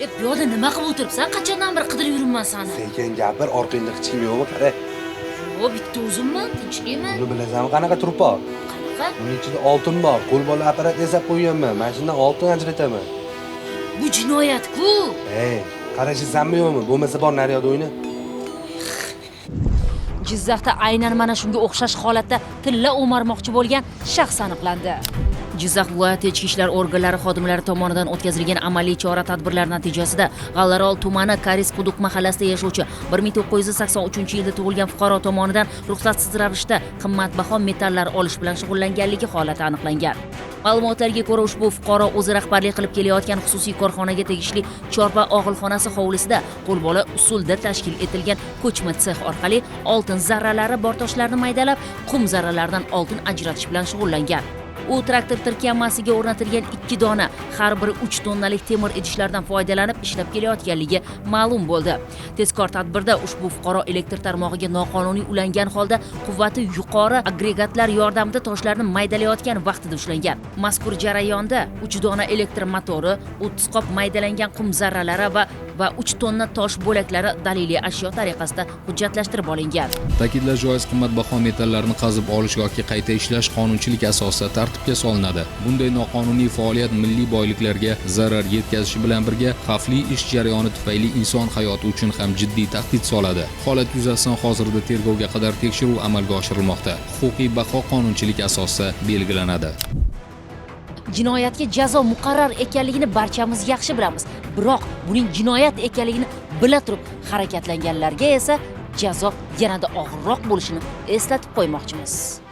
E, piyoda nima qilib o'tiribsan? Qachondan beri qidirib yuribman sani. Sekin gapir, orqangda hech kim yo'qmi, qara. Yo'q, bitta o'zimman, tinchlikmi? Buni bilasanmi qanaqa trupa? Qanaqa? Buni ichida oltin bor. Qo'l bola apparat yasab qo'yganman. Mana shundan oltin ajrataman. Bu jinoyat-ku. Ey, qarashasanmi yo'qmi? Bo'lmasa bor naryoqda o'yna. Jizzaxda aynan mana shunga o'xshash holatda tilla o'marmoqchi bo'lgan shaxs aniqlandi. Jizzax viloyati ichki ishlar organlari xodimlari tomonidan o'tkazilgan amaliy chora-tadbirlar natijasida G'allarol tumani Karis quduq mahallasida yashovchi 1983-yilda tug'ilgan fuqaro tomonidan ruxsatsiz ravishda qimmatbaho metallar olish bilan shug'ullanganligi holati aniqlangan. Ma'lumotlarga ko'ra, ushbu fuqaro o'zi rahbarlik qilib kelayotgan xususiy korxonaga tegishli chorva og'ilxonasi hovlisida qo'lbola usulda tashkil etilgan ko'chma sex orqali oltin zarralari bor toshlarni maydalab, qum zarralaridan oltin ajratish bilan shug'ullangan. U traktor tirkamasiga o'rnatilgan 2 dona, har biri 3 tonnalik temir idishlardan foydalanib ishlab kelayotganligi ma'lum bo'ldi. Tezkor tadbirda ushbu fuqaro elektr tarmog'iga noqonuniy ulangan holda quvvati yuqori agregatlar yordamida toshlarni maydalayotgan vaqtida ushlangan. Mazkur jarayonda 3 dona elektr motori, 30 qop maydalangan qum zarralari va 3 tonna tosh bo'laklari daliliy ashyo tariqasida hujjatlashtirib olingan. Ta'kidlash joiz, qimmatbaho metallarni qazib olish yoki qayta ishlash qonunchilik asosida tartibga solinadi. Bunday noqonuniy faoliyat milliy boyliklarga zarar yetkazishi bilan birga xavfli ish jarayoni tufayli inson hayoti uchun ham jiddiy tahdid soladi. Holat yuzasidan hozirda tergovga qadar tekshiruv amalga oshirilmoqda. Huquqiy baho qonunchilik asosida belgilanadi. Jinoyatga jazo muqarrar ekanligini barchamiz yaxshi bilamiz. Biroq buning jinoyat ekanligini bila turib harakatlanganlarga esa jazo yanada og'irroq bo'lishini eslatib qo'ymoqchimiz.